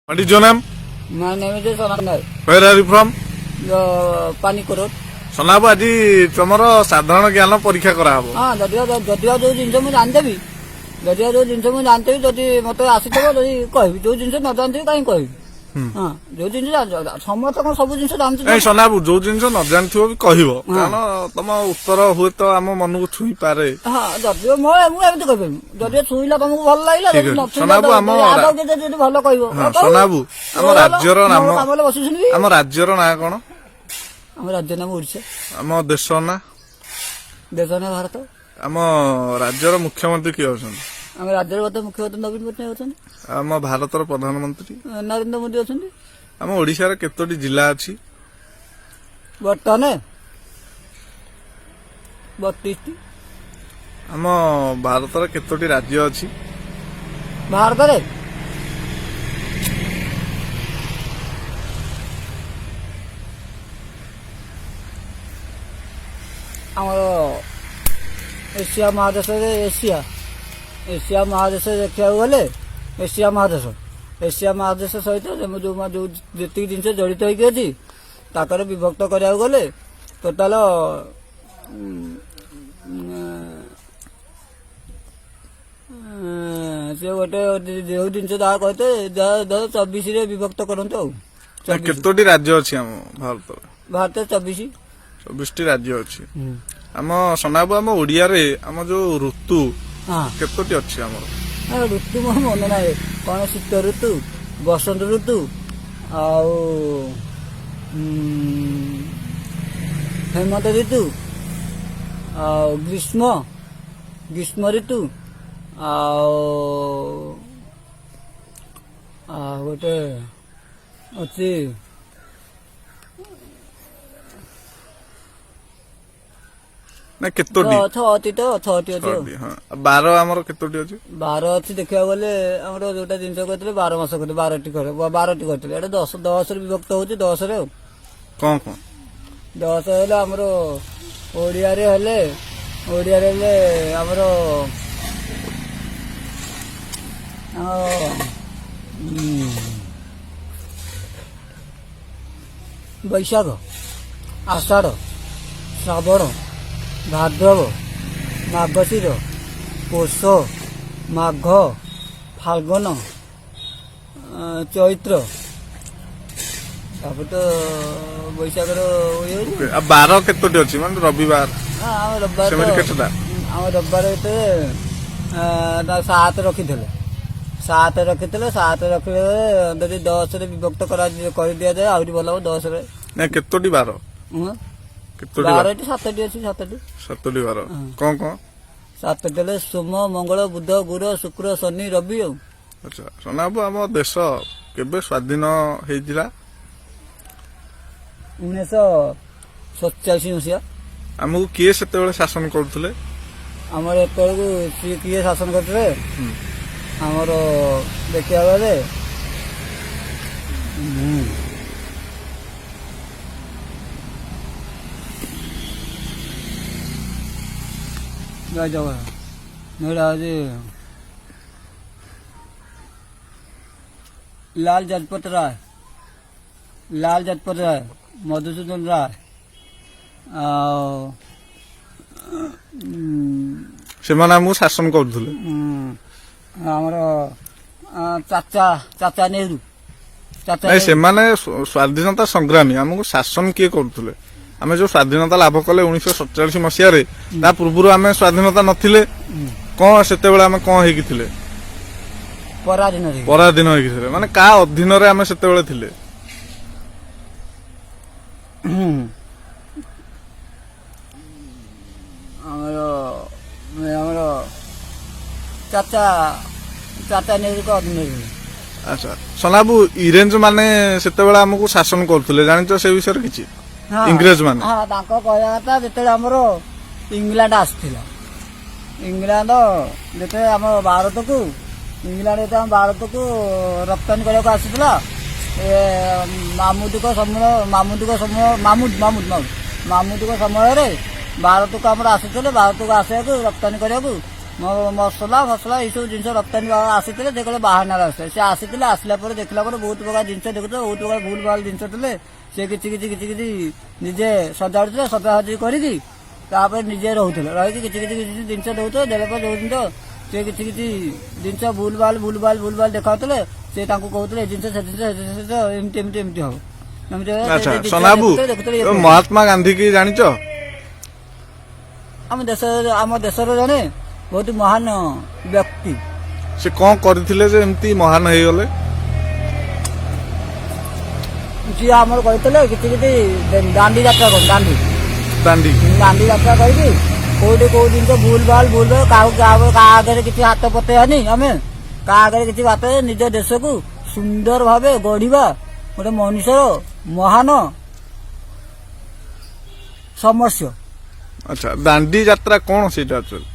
What is your name? My name is Sanam Nayak. Where are you from? Panikorot. ସନାବୁ, ଆଜି ତମର ସାଧାରଣ ଜ୍ଞାନ ପରୀକ୍ଷା କରାହବ। ହଁ, ଯଦିଓ ଯଦିଓ ଯୋଉ ଜିନିଷ ମୁଁ ଜାଣିଦେବି, ଯଦିଓ ଯୋଉ ଜିନିଷ ମୁଁ ଜାଣିଥିବି, ଯଦି ମତେ ଆସିଥିବ ଯଦି କହିବି। ଯୋଉ ଜିନିଷ ନ ଜାଣିଥିବି କାହିଁ କହିବି? ହଁ, ଯୋଉ ଜିନିଷ ସମସ୍ତେ କଣ ସବୁ ଜିନିଷ ଜାଣିଛୁ? ନାଇଁ ସନାବୁ, ଯୋଉ ଜିନିଷ ନ ଜାଣିଥିବ ବି କହିବ, କାରଣ ତମ ଉତ୍ତର ହୁଏତ ଆମ ମନକୁ ଛୁଇଁ ପାରେ। ହଁ, ଯଦିଓ ମୁଁ ଏମିତି କହିପାରିବି, ଯଦିଓ ଛୁଇଁଲା ତମକୁ ଭଲ ଲାଗିଲା, ଠିକ ଯଦି ନ ଅଛି। ଛୁଇଁଲା ସନାବୁ, ଆମ ଆଉ କିଏ ଯଦି ଭଲ କହିବ, କହିବ। ସନାବୁ, ଆମ ଭଲ, ରାଜ୍ୟର ମୋ ନାମ କାମରେ ବସି ଶୁଣିବି। ଆମ ରାଜ୍ୟର ନାଁ କଣ? ଆମ ରାଜ୍ୟ ନାମ ଓଡ଼ିଶା। ଆମ ଦେଶ ନା? ଦେଶ ନାଁ ଭାରତ। ଆମ ରାଜ୍ୟର ମୁଖ୍ୟମନ୍ତ୍ରୀ କିଏ ଅଛନ୍ତି? ଆମ ରାଜ୍ୟର ବର୍ତ୍ତମାନ ମୁଖ୍ୟମନ୍ତ୍ରୀ ନବୀନ ପଟ୍ଟନାୟକ ଅଛନ୍ତି। ଆମ ଭାରତର ପ୍ରଧାନମନ୍ତ୍ରୀ? ନରେନ୍ଦ୍ର ମୋଦି ଅଛନ୍ତି। ଆମ ଓଡ଼ିଶାର କେତୋଟି ଜିଲ୍ଲା ଅଛି? ବର୍ତ୍ତମାନ 32ଟି। ଆମ ଭାରତର କେତୋଟି ରାଜ୍ୟ ଅଛି? ଭାରତରେ ଆମର ଏସିଆ ମହାଦେଶରେ, ଏସିଆ ମହାଦେଶରେ ଦେଖିବାକୁ ଗଲେ, ଏସିଆ ମହାଦେଶ ସହିତ ଯୋଉ ଯୋଉ ଯେତିକି ଜିନିଷ ଜଡ଼ିତ ହେଇକି ଅଛି, ତାଙ୍କର ବିଭକ୍ତ କରିବାକୁ ଗଲେ ଟୋଟାଲ ସେ ଗୋଟେ ଯୋଉ ଜିନିଷ ଯାହା କହିତେ, ଯାହା ଧର 24ରେ ବିଭକ୍ତ କରନ୍ତୁ ଆଉ ନା, କେତୋଟି ରାଜ୍ୟ ଅଛି ଆମ ଭାରତରେ? ଭାରତରେ 24। 24ଟି ରାଜ୍ୟ ଅଛି। ଆମ ସନାବୁ, ଆମ ଓଡିଆରେ ଆମ ଯୋଉ ଋତୁ କେତୋଟି ଅଛି ଆମର? ହଁ, ଋତୁ ମୋର ମନେ ନାହିଁ। କଣ ଶୀତ ଋତୁ, ବସନ୍ତ ଋତୁ, ଆଉ ହେମନ୍ତ ଋତୁ, ଆଉ ଗ୍ରୀଷ୍ମ ଋତୁ, ଆଉ ଆଉ ଗୋଟେ ଅଛି। ନା, କେତୋଟି? ଛଅଟି ତ, ଛଅଟି ଅଛି ଆଉ। ଛଅଟି, ହଁ। ଆଉ ବାର ଆମର କେତୋଟି ଅଛି? ବାର ଅଛି ଦେଖିବାକୁ ଗଲେ, ଆମର ଯୋଉଟା ଜିନିଷ କହିଥିଲେ 12 ମାସ କରିଥିଲେ, 12ଟି କରେ, 12ଟି କରିଥିଲେ। ଏଇଟା 10, 10ରେ ବିଭକ୍ତ ହଉଛି, 10ରେ ଆଉ। କଣ କଣ? 10 ହେଲେ ଆମର ଓଡ଼ିଆରେ ହେଲେ ଆମର ବୈଶାଖ, ଆଷାଢ଼, ଶ୍ରାବଣ, ଭାଦ୍ରବ, ମାର୍ଗଶିର, ପୌଷ, ମାଘ, ଫାଲ୍ଗୁନ, ଚୈତ୍ର, ତାପରେ ତ ବୈଶାଖର ଇଏ ହଉଛି। ଆଉ ବାର କେତୋଟି ଅଛି, ମାନେ ରବିବାର? ହଁ, ଆମ ରବିବାର ସେମିତି କେତେଟା? ଆମ ରବିବାର ଭିତରେ 7 ରଖିଥିଲେ, 7 ରଖିଥିଲେ। 7 ରଖିଲେ ଯଦି 10ରେ ବିଭକ୍ତ କରିଦିଆଯାଏ ଆହୁରି ଭଲ ହବ 10ରେ। ନା, କେତୋଟି ବାର? କେତୋଟି ବାର? ବାରଟି, ସାତଟି ଅଛି, ସାତଟି। ସାତୋଟି ବାର କଣ କଣ? ସାତଟି ହେଲେ ସୋମ, ମଙ୍ଗଳ, ବୁଧ, ଗୁରୁ, ଶୁକ୍ର, ଶନି, ରବି ଆଉ। ଆଚ୍ଛା ସନାବୁ, ଆମ ଦେଶ କେବେ ସ୍ୱାଧୀନ ହେଇଥିଲା? 1947 ମସିହା। ଆମକୁ କିଏ ସେତେବେଳେ ଶାସନ କରୁଥିଲେ? ଆମର ଏତେବେଳକୁ ସିଏ କିଏ ଶାସନ କରୁଥିଲେ? ଆମର ଦେଖିବାକୁ ଗଲେ ଜୟ ଜଗନ୍ନାଥ। ଏଇଟା ହଉଛି ଲାଲ ଜଜପତ ରାୟ, ଲାଲ ଜଜପତ ରାୟ, ମଧୁସୂଦନ ରାୟ ଆଉ ସେମାନେ ଆମକୁ ଶାସନ କରୁଥିଲେ। ଆମର ଚାଚା ଚାଚା ନେହେରୁ, ଚାଚା ନାଇଁ, ନେହେରୁ। ସେମାନେ ସ୍ୱାଧୀନତା ସଂଗ୍ରାମୀ। ଆମକୁ ଶାସନ କିଏ କରୁଥିଲେ? ଆମେ ଯୋଉ ସ୍ୱାଧୀନତା ଲାଭ କଲେ 1947 ମସିହାରେ, ତା ପୂର୍ବରୁ ଆମେ ସ୍ୱାଧୀନତା ନଥିଲେ। କଣ ସେତେବେଳେ ଆମେ କଣ ହେଇକି ଥିଲେ? ପରାଧୀନ ଥିଲେ। ପରାଧୀନ ହେଇକି ଥିଲେ, ମାନେ କାହା ଅଧୀନରେ ଆମେ ସେତେବେଳେ ଥିଲେ? ଆମର ଆମର ଚାଚା ଚାଚା ନେହେରୁଙ୍କ ଅଧୀନରେ ଥିଲେ। ଆଚ୍ଛା ସନାବୁ, ଇଂରେଜ ମାନେ ସେତେବେଳେ ଆମକୁ ଶାସନ କରୁଥିଲେ, ଜାଣିଛ ସେ ବିଷୟରେ କିଛି? ହଁ। ଇଂରେଜ ମାନେ? ହଁ, ତାଙ୍କ କହିବା କଥା ଯେତେବେଳେ ଆମର ଇଂଲଣ୍ଡ ଆସିଥିଲା, ଇଂଲଣ୍ଡ ଯେତେବେଳେ ଆମ ଭାରତକୁ, ଇଂଲଣ୍ଡ ଯେତେବେଳେ ଆମ ଭାରତକୁ ରପ୍ତାନୀ କରିବାକୁ ଆସିଥିଲା, ଏ ମାମୁଦଙ୍କ ସମୟ, ମାମୁଦଙ୍କ ସମୟ, ମାମୁଦ ମାମୁଦ ମାମୁଦ ମାମୁଦଙ୍କ ସମୟରେ ଭାରତକୁ ଆମର ଆସୁଥିଲେ। ଭାରତକୁ ଆସିବାକୁ, ରପ୍ତାନୀ କରିବାକୁ ମସଲା ଫସଲା ଏଇସବୁ ଜିନିଷ ରପ୍ତାନୀ ଆସିଥିଲେ। ସେ କହିଲେ ବାହାନାରେ ଆସିଥିଲେ। ସେ ଆସିଥିଲେ, ଆସିଲା ପରେ ଦେଖିଲା ପରେ ବହୁତ ପ୍ରକାର ଜିନିଷ ଦେଖୁଥିଲେ, ବହୁତ ପ୍ରକାର ଭୁଲ ଭାଲ ଜିନିଷ ଥିଲେ। ସେ କିଛି କିଛି କିଛି କିଛି ନିଜେ ସଜାଡୁଥିଲେ, ସଜାସଜି କରିକି ତାପରେ ନିଜେ ରହୁଥିଲେ। ରହିକି କିଛି କିଛି କିଛି ଜିନିଷ ଦଉଥିଲେ। ଦେଲା ପରେ ଯୋଉ ଜିନିଷ ସେ କିଛି କିଛି ଜିନିଷ ଭୁଲ ଭାଲ ଭୁଲ ଭାଲ ଭୁଲ ଭାଲ ଦେଖାଉଥିଲେ, ସେ ତାଙ୍କୁ କହୁଥିଲେ ଏ ଜିନିଷ ସେ ଜିନିଷ ସେ ଜିନିଷ ଏମିତି ଏମିତି ଏମିତି ହବ, ଏମିତି ହବ। ସେ ଆଚ୍ଛା ଜିନିଷ ସନାବୁ, ଦେଖୁଥିଲେ, ଦେଖୁଥିଲେ, ଇଏ କରୁଥିଲେ। ମହାତ୍ମା ଗାନ୍ଧୀ କି ଜାଣିଛ? ଆମ ଦେଶର ଜଣେ ବହୁତ ମହାନ ବ୍ୟକ୍ତି। ସେ କଣ କରିଥିଲେ ଯେ ଏମିତି ମହାନ ହେଇଗଲେ? ଯିଏ ଆମର କହିଥିଲେ କିଛି କିଛି ଦାଣ୍ଡି ଯାତ୍ରା କର, ଦାଣ୍ଡି ଦାଣ୍ଡି। ଦାଣ୍ଡି ଯାତ୍ରା କରିକି କୋଉଠି କୋଉ ଜିନିଷ ଭୁଲ ଭାଲ ଭୁଲ ଭାଲ, କାହାକୁ କାହା କାହା ଆଗରେ କିଛି ହାତ ପତେଇବାନି, ଆମେ କାହା ଆଗରେ କିଛି ବାତ, ନିଜ ଦେଶକୁ ସୁନ୍ଦର ଭାବେ ଗଢିବା ଗୋଟେ ମଣିଷର ମହାନ ସମସ୍ୟା। ଆଚ୍ଛା, ଦାଣ୍ଡି ଯାତ୍ରା କଣ ସେଇଟା actually?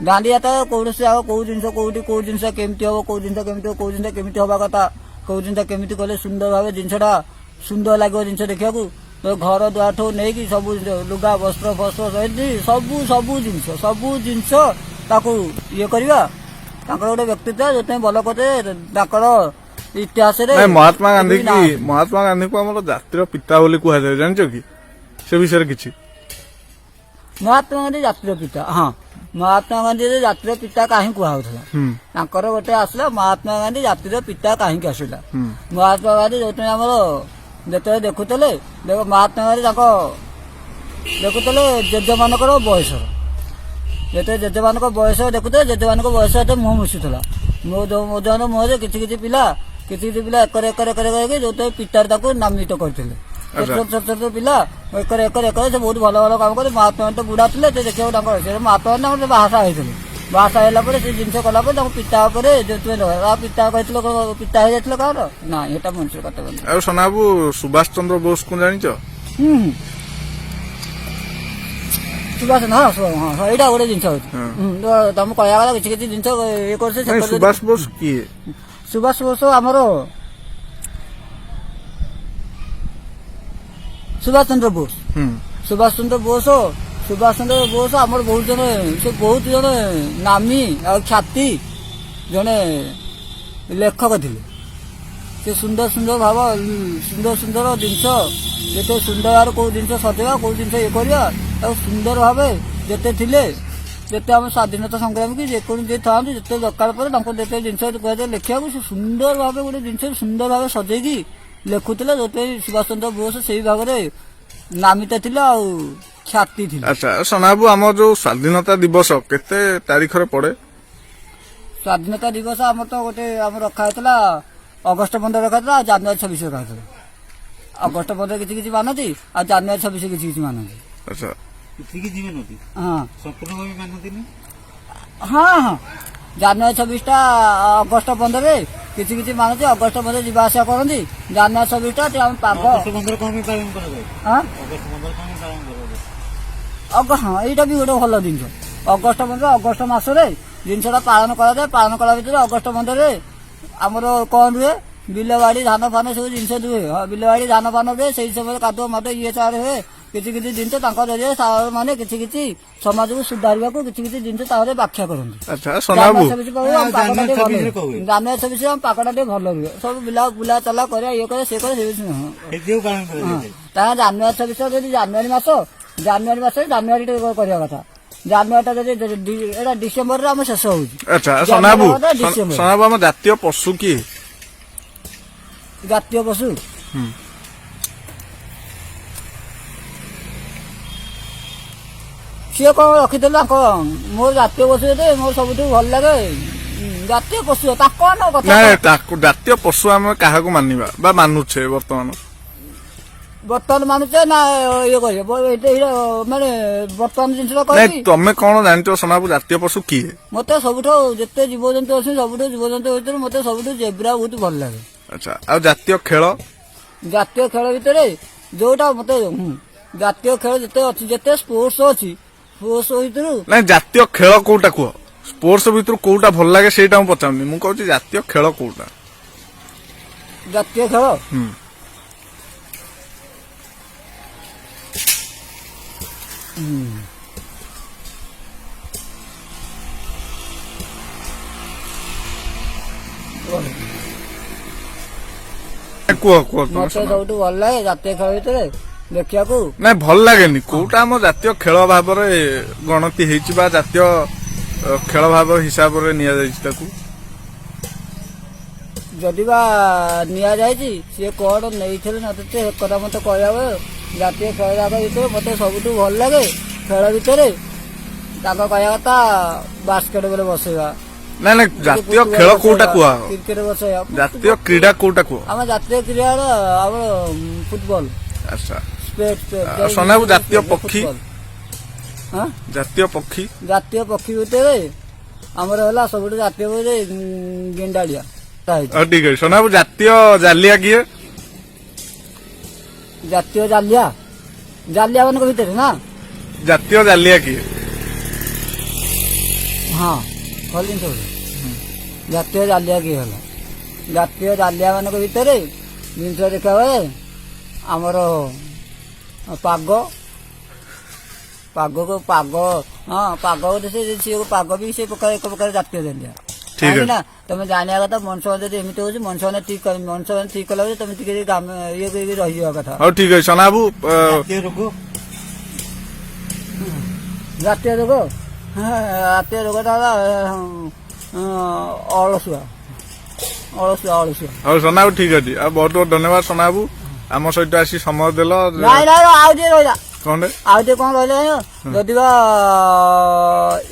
ଦାଣ୍ଡି ଯାତ୍ରା କୌଣସି ଆଉ କୋଉ ଜିନିଷ କୋଉଠି କୋଉ ଜିନିଷ କେମିତି ହବ, କୋଉ ଜିନିଷ କେମିତି ହବ, କୋଉ ଜିନିଷ କେମିତି ହବା କଥା, କୋଉ ଜିନିଷ କେମିତି କଲେ ସୁନ୍ଦର ଭାବେ ଜିନିଷଟା ସୁନ୍ଦର ଲାଗିବ ଜିନିଷ ଦେଖିବାକୁ। ତ ଘର ଦ୍ୱାରଠୁ ନେଇକି ସବୁ ଜିନିଷ, ଲୁଗା ବସ୍ତ୍ର ଫସ୍ତ୍ର ସହିତ ସବୁ ସବୁ ଜିନିଷ ସବୁ ଜିନିଷ ତାକୁ ଇଏ କରିବା ତାଙ୍କର ଗୋଟେ ବ୍ୟକ୍ତିତ୍ୱ, ଯେଉଁଥିପାଇଁ ଭଲ କରିଥିଲେ ତାଙ୍କର ଇତିହାସରେ। ନାଇଁ, ମହାତ୍ମା ଗାନ୍ଧୀ ଏବେ ବି କି ନାଁ ଅଛି। ମହାତ୍ମା ଗାନ୍ଧୀଙ୍କୁ ଆମର ଜାତିର ପିତା ବୋଲି କୁହାଯାଏ, ଜାଣିଛ କି ସେ ବିଷୟରେ କିଛି? ମହାତ୍ମା ଗାନ୍ଧୀ ଜାତିର ପିତା, ହଁ। ମହାତ୍ମା ଗାନ୍ଧୀ ଜାତିର ପିତା କାହିଁ କୁହାହଉଥିଲା? ତାଙ୍କର ଗୋଟେ ଆସିଲା, ମହାତ୍ମା ଗାନ୍ଧୀ ଜାତିର ପିତା କାହିଁକି ଆସିଲା? ମହାତ୍ମା ଗାନ୍ଧୀ ଯୋଉଥିପାଇଁ ଆମର ଯେତେବେଳେ ଦେଖୁଥିଲେ, ଦେଖ, ମହାତ୍ମା ଗାନ୍ଧୀ ତାଙ୍କ ଦେଖୁଥିଲେ ଜେଜେମାନଙ୍କର ବୟସର, ଯେତେବେଳେ ଜେଜେମାନଙ୍କ ବୟସ ଦେଖୁଥିଲେ, ଜେଜେମାନଙ୍କ ବୟସ ଏତେ ମୁହଁ ମିଶୁଥିଲା। ମୋ ମୋ ଜଣ ମୁହଁରେ କିଛି କିଛି ପିଲା କିଛି କିଛି ପିଲା ଏକରେ ଏକରେ ଏକରେ କରିକି ଯୋଉଥିପାଇଁ ପିତାରେ ତାକୁ ନାମିତ କରିଥିଲେ। ଛୋଟ ଛୋଟ ଛୋଟ ଛୋଟ ପିଲା ଏକରେ ଏକରେ ଏକରେ, ସେ ବହୁତ ଭଲ ଭଲ କାମ କରେ। ମହାତ୍ମା ଗାନ୍ଧୀ ତ ବୁଢା ଥିଲେ, ସେ ଦେଖିବାକୁ ତାଙ୍କର ସେ ମହାତ୍ମା ଗାନ୍ଧୀ ତାଙ୍କର ବାହାସାହା ହେଇଥିଲେ। ବାହାସାହା ହେଲା ପରେ ସେ ଜିନିଷ କଲା ପରେ ତାଙ୍କୁ ପିତା ଉପରେ ଯୋଉଥିପାଇଁ ଆଉ ପିତା କହିଥିଲେ, କଣ ପିତା ହେଇଯାଇଥିଲେ କାହାର ନା, ଏଟା ମଣିଷର କର୍ତ୍ତବ୍ୟ ନୁହେଁ। ଆଉ ସନାବୁ, ସୁଭାଷ ଚନ୍ଦ୍ର ବୋଷକୁ ଜାଣିଛ? ହୁଁ ହୁଁ, ସୁଭାଷ, ହଁ ହଁ ହଁ, ଏଇଟା ଗୋଟେ ଜିନିଷ ଅଛି। ତ ତମେ କହିବା କଥା କିଛି କିଛି ଜିନିଷ ଇଏ କରୁছে ସେ ନାଇଁ, ସୁଭାଷ ବୋଷ କିଏ? ସୁଭାଷ ବୋଷ ଆମର ସୁଭାଷ ଚନ୍ଦ୍ର ବୋଷ। ସୁଭାଷ ଚନ୍ଦ୍ର ବୋଷ, ସୁଭାଷ ଚନ୍ଦ୍ର ବୋଷ ଆମର ବହୁତ ଜଣେ, ସେ ବହୁତ ଜଣେ ନାମୀ ଆଉ ଖ୍ୟାତି ଜଣେ ଲେଖକ ଥିଲେ। ସେ ସୁନ୍ଦର ସୁନ୍ଦର ଭାବ, ସୁନ୍ଦର ସୁନ୍ଦର ଜିନିଷ, ଯେତେ ସୁନ୍ଦର ଭାବରେ କୋଉ ଜିନିଷ ସଜେଇବା, କୋଉ ଜିନିଷ ଇଏ କରିବା, ତାକୁ ସୁନ୍ଦର ଭାବେ ଯେତେ ଥିଲେ, ଯେତେ ଆମ ସ୍ୱାଧୀନତା ସଂଗ୍ରାମୀ କି ଯେକୌଣସି ଯିଏ ଥାଆନ୍ତୁ, ଯେତେ ଦରକାର ପରେ ତାଙ୍କୁ ଯେତେ ଜିନିଷ କୁହାଯାଏ ଲେଖିବାକୁ, ସେ ସୁନ୍ଦର ଭାବେ ଗୋଟେ ଜିନିଷ ସୁନ୍ଦର ଭାବେ ସଜେଇକି ଲେଖୁଥିଲେ। ଯୋଉଥିପାଇଁ ସୁଭାଷ ଚନ୍ଦ୍ର ବୋଷ ସେଇ ଭାବରେ ନାମିତ ଥିଲେ ଆଉ ଖ୍ୟାତି ଥିଲେ। ଆଚ୍ଛା ସନାବୁ, ଆମର ଯୋଉ ସ୍ୱାଧୀନତା ଦିବସ କେତେ ତାରିଖରେ ପଡେ? ସ୍ୱାଧୀନତା ଦିବସ ଆମର ତ ଗୋଟେ ଆମର ରଖା ହେଇଥିଲା ଅଗଷ୍ଟ 15 ରଖା ହେଇଥିଲା ଆଉ ଜାନୁଆରୀ 26 ରଖା ହେଇଥିଲା। ଅଗଷ୍ଟ 15 କିଛି କିଛି ମାନନ୍ତି ଆଉ ଜାନୁଆରୀ 26 କିଛି କିଛି ମାନନ୍ତି। କିଛି କିଛି ମାନନ୍ତି? ହଁ। ସମ୍ପୂର୍ଣ୍ଣ ଭାବେ ମାନନ୍ତିନି? ହଁ ହଁ, ଜାନୁଆରୀ 26ଟା, ଅଗଷ୍ଟ 15ରେ କିଛି କିଛି ମାନନ୍ତି, ଅଗଷ୍ଟ 15 ଯିବା ଆସିବା କରନ୍ତି। ଜାନୁଆରୀ 26ଟା ଟିକେ ଆମ ପାଗ ଅଗଷ୍ଟ 15 କଣ ପାଇଁ ପାଳନ କରାଯାଏ? ହଁ। ଅଗଷ୍ଟ 15 କଣ ପାଇଁ ପାଳନ କରାଯାଏ? ହଁ, ଏଇଟା ବି ଗୋଟେ ଭଲ ଜିନିଷ। ଅଗଷ୍ଟ 15, ଅଗଷ୍ଟ ମାସରେ ଜିନିଷଟା ପାଳନ କରାଯାଏ। ପାଳନ କଲା ଭିତରେ ଅଗଷ୍ଟ 15ରେ ଆମର କଣ ରୁହେ? ବିଲ ବାଡି ଧାନ ଫାନ ସବୁ ଜିନିଷ ରୁହେ। ହଁ, ବିଲ ବାଡି ଧାନ ଫାନ ରୁହେ। ସେଇ ସମୟରେ କାଦୁଅ ମାଦୁଅ ଇଏ ଚାର ହୁଏ। କିଛି କିଛି ଜିନିଷ ତାଙ୍କ ଜରିଆରେ ମାନେ କିଛି କିଛି ସମାଜକୁ ସୁଧାରିବାକୁ କିଛି କିଛି ଜିନିଷ ତାପରେ ବ୍ୟାଖ୍ୟା କରନ୍ତି। ଆଚ୍ଛା ସନାବୁ, ଜାନୁଆରୀ 26 ପାଖକୁ ଆମ ପାଗଟା ଟିକେ ଭଲ ଜାନୁଆରୀ 26 ରୁହେ। ରେ କଣ ହୁଏ? ଜାନୁଆରୀ 26 ଆମ ପାଗଟା ଟିକେ ଭଲ ରୁହେ। ସବୁ ବୁଲା ବୁଲା ଚଲା କରିବା, ଇଏ କରିବା, ସେ କରିବା, ସେ କିଛି ନୁହଁ। ସେଥିଯୋଗୁଁ ପାଳନ କରାଯାଇଥାଏ। ତା ଜାନୁଆରୀ 26, ଯଦି ଜାନୁଆରୀ ମାସ, ଜାନୁଆରୀ ମାସରେ ଜାନୁଆରୀ ଟିକେ କରିବା କଥା। ଜାନୁଆରୀଟା ଯଦି ଏଇଟା ଡିସେମ୍ବରରେ ଆମ ଶେଷ ହଉଛି। ଆଚ୍ଛା ସନାବୁ, ଜାନୁଆରୀ କଥା ଡିସେମ୍ବର। ସନାବୁ, ଆମ ଜାତୀୟ ପଶୁ କିଏ? ଜାତୀୟ ପଶୁ? ହୁଁ। ସିଏ କଣ ରଖିଥିଲେ ତାଙ୍କ, ମୋର ଜାତୀୟ ପଶୁ ଯଦି ମୋର ସବୁଠୁ ଭଲ ଲାଗେ ଜାତୀୟ ପଶୁ ତାଙ୍କ କଥା। ନାଇଁ, ତାକୁ ଜାତୀୟ ପଶୁ ଆମେ କାହାକୁ ମାନିବା ବା ମାନୁଛେ ବର୍ତ୍ତମାନ? ବର୍ତ୍ତମାନ ମାନୁଛେ ନା ଇଏ କରିବେ, ଏଇଟା ମାନେ ବର୍ତ୍ତମାନ ଜିନିଷଟା ନାଇଁ, କହିବି। ତମେ କଣ ଜାଣିଛ ସନାବୁ, ଜାତୀୟ ପଶୁ କିଏ? ମତେ ସବୁଠୁ ଯେତେ ଜୀବଜନ୍ତୁ ଅଛନ୍ତି, ସବୁଠୁ ଜୀବଜନ୍ତୁ ଭିତରୁ ମତେ ସବୁଠୁ ଜେବ୍ରା ବହୁତ ଭଲ ଲାଗେ। ଆଚ୍ଛା, ଆଉ ଜାତୀୟ ଖେଳ? ଜାତୀୟ ଖେଳ ଭିତରେ ଯୋଉଟା ମତେ ଜାତୀୟ ଖେଳ ଯେତେ ଅଛି, ଯେତେ ସ୍ପୋର୍ଟସ ଅଛି, ସ୍ପୋର୍ଟସ ଭିତରୁ ନାଇଁ, ଜାତୀୟ ଖେଳ କୋଉଟା କୁହ। ସ୍ପୋର୍ଟସ ଭିତରୁ କୋଉଟା ଭଲ ଲାଗେ ସେଇଟା ମୁଁ ପଚାରୁନି। ମୁଁ କହୁଛି ଜାତୀୟ ଖେଳ କୋଉଟା? ଜାତୀୟ ଖେଳ? ହୁଁ। ହୁଁ। କୁହ କୁହ ତମେ ମତେ ଶୁଣାଅ। ସବୁଠୁ ଭଲ ଲାଗେ ଜାତୀୟ ଖେଳ ଭିତରେ ଦେଖିବାକୁ। ନାଇଁ, ଭଲ ଲାଗେନି କୋଉଟା? ଆମ ଜାତୀୟ ଖେଳ ଭାବରେ ଗଣତି ହେଇଛି ବା ଜାତୀୟ ଖେଳ ଭାବ ହିସାବରେ ନିଆଯାଇଛି ତାକୁ। ଯଦି ବା ନିଆଯାଇଛି, ସିଏ କଣ ନେଇଥିଲେ ନତେ ସେ କଥା ମତେ କହିବାକୁ। ଜାତୀୟ ଖେଳ ଯାକ ଭିତରେ ମତେ ସବୁଠୁ ଭଲ ଲାଗେ ଖେଳ ଭିତରେ ତାଙ୍କ କହିବା କଥା ବାସ୍କେଟ ବଲ ବସେଇବା। ନାଇଁ ନାଇଁ, ଜାତୀୟ ଖେଳ କୋଉଟା କୁହ? କ୍ରିକେଟ ବସେଇବା। ଜାତୀୟ କ୍ରୀଡା କୋଉଟା କୁହ? ଆମ ଜାତୀୟ କ୍ରୀଡ଼ା ହେଲା ଆମର ଫୁଟବଲ। ଆଚ୍ଛା। ସ୍ପେଟ୍। ଆଉ ସନାବୁ, ଜାତୀୟ ପକ୍ଷୀ? ହଁ। ଜାତୀୟ ପକ୍ଷୀ? ଜାତୀୟ ପକ୍ଷୀ ଭିତରେ ଆମର ହେଲା ସବୁଠୁ ଜାତୀୟ ପକ୍ଷୀ ଗେଣ୍ଡାଳିଆ ହେଇଛି। ହଉ, ଠିକ ଅଛି। ସନାବୁ, ଜାତୀୟ ଜାଲିଆ କିଏ? ଜାତୀୟ ଜାଲିଆ, ଜାଲିଆ ମାନଙ୍କ ଭିତରେ ନା? ଜାତୀୟ ଜାଲିଆ କିଏ? ହଁ, ଭଲ ଜିନିଷ ଗୋଟେ। ଜାତୀୟ ଜାଲିଆ କିଏ ହେଲା? ଜାତୀୟ ଜାଲିଆ ମାନଙ୍କ ଭିତରେ ଜିନିଷ ଦେଖିବା ବେଳେ ଆମର ପାଗ, ପାଗକୁ ପାଗ, ହଁ, ପାଗ ଗୋଟେ ସେ ସିଏ ପାଗ ବି ସେ ପ୍ରକାର ଏକ ପ୍ରକାର ଜାତୀୟ ଜାଲିଆ। ଠିକ କାହିଁକି ଅଛି। ନା ତମେ ଜାଣିବା କଥା, ମଣିଷ ମାନେ ଯଦି ଏମିତି ହଉଛି, ମଣିଷ ମାନେ ଠିକ ମଣିଷ ମାନେ ଠିକ କଲା ବେଳେ ତମେ ଟିକେ କାମ ଇଏ କରିକି ରହିଯିବା କଥା। ହଉ, ଠିକ ଅଛି ସନାବୁ। ଜାତୀୟ ରୋଗ? ଜାତୀୟ ରୋଗ, ହଁ, ଜାତୀୟ ରୋଗଟା ହେଲା ଅଳସୁଆ, ଅଳସୁଆ, ଅଳସୁଆ। ହଉ ସନାବୁ, ଠିକ ଅଛି। ଆଉ ବହୁତ ବହୁତ ଧନ୍ୟବାଦ ସନାବୁ, ଆମ ସହିତ ଆସି ସମୟ ଦେଲ। ନାଇଁ ନାଇଁ, ଆଉ ଟିକେ ରହିଲା। କଣଟେ? ଆଉ ଟିକେ କଣ ରହିଲା ଜାଣିଛ? ଯଦି ବା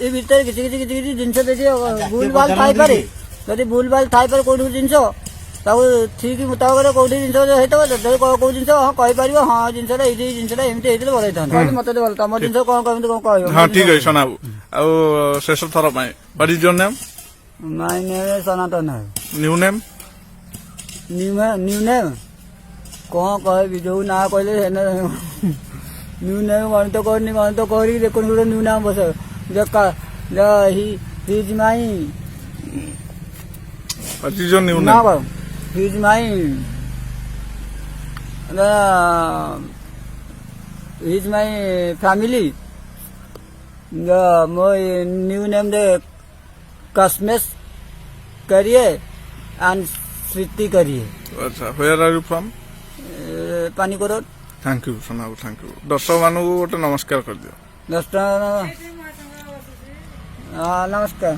ଏ ଭିତରେ କିଛି କିଛି କିଛି କିଛି ଜିନିଷ ଯଦି ଭୁଲ ଭାଲ ଥାଇପାରେ, ଯଦି ଭୁଲ ଭାଲ ଥାଇପାରେ କୋଉଠି ଜିନିଷ, ତାକୁ ଠିକ ମୁତାବକରେ କୋଉଠି ଜିନିଷ ହେଇଥିବ, ଯଦି କୋଉ ଜିନିଷ ହଁ କହିପାରିବ, ହଁ, ଜିନିଷଟା ଏଇ ଏଇ ଜିନିଷଟା ଏମିତି ହେଇଥିଲେ ଭଲ ହେଇଥାନ୍ତା। ମତେ ତ ଭଲ ତମ ଜିନିଷ କଣ କେମିତି କଣ କହିବ? ହଁ, ଠିକ ଅଛି ସନାବୁ। ଆଉ ଶେଷ ଥର ପାଇଁ, what is your name? My name Sanatan Nayak. New name? New name କଣ କହିବି? ଯୋଉ ନାଁ କହିଲେ ନ୍ୟୁ ନେମ୍ ଗଣିତ କରୁନି, ଗଣିତ କରିକି ଦେଖୁନି ଗୋଟେ ନ୍ୟୁ ନାମ ବସ। His my What is your new ନା name? କଣ, his my his my family ମୋ ନ୍ୟୁ ନେମ୍ ରେ କସମେସ କରିଏ ଆଣ୍ଡ ସ୍ମୃତି କରିଏ। ଆଚ୍ଛା, where are you from? ପାନିକୋର। Thank you ସନାବୁ, thank you. ଦର୍ଶକ ମାନଙ୍କୁ ଗୋଟେ ନମସ୍କାର କରିଦିଅ। 10 ଟଙ୍କା। ହଁ, ନମସ୍କାର।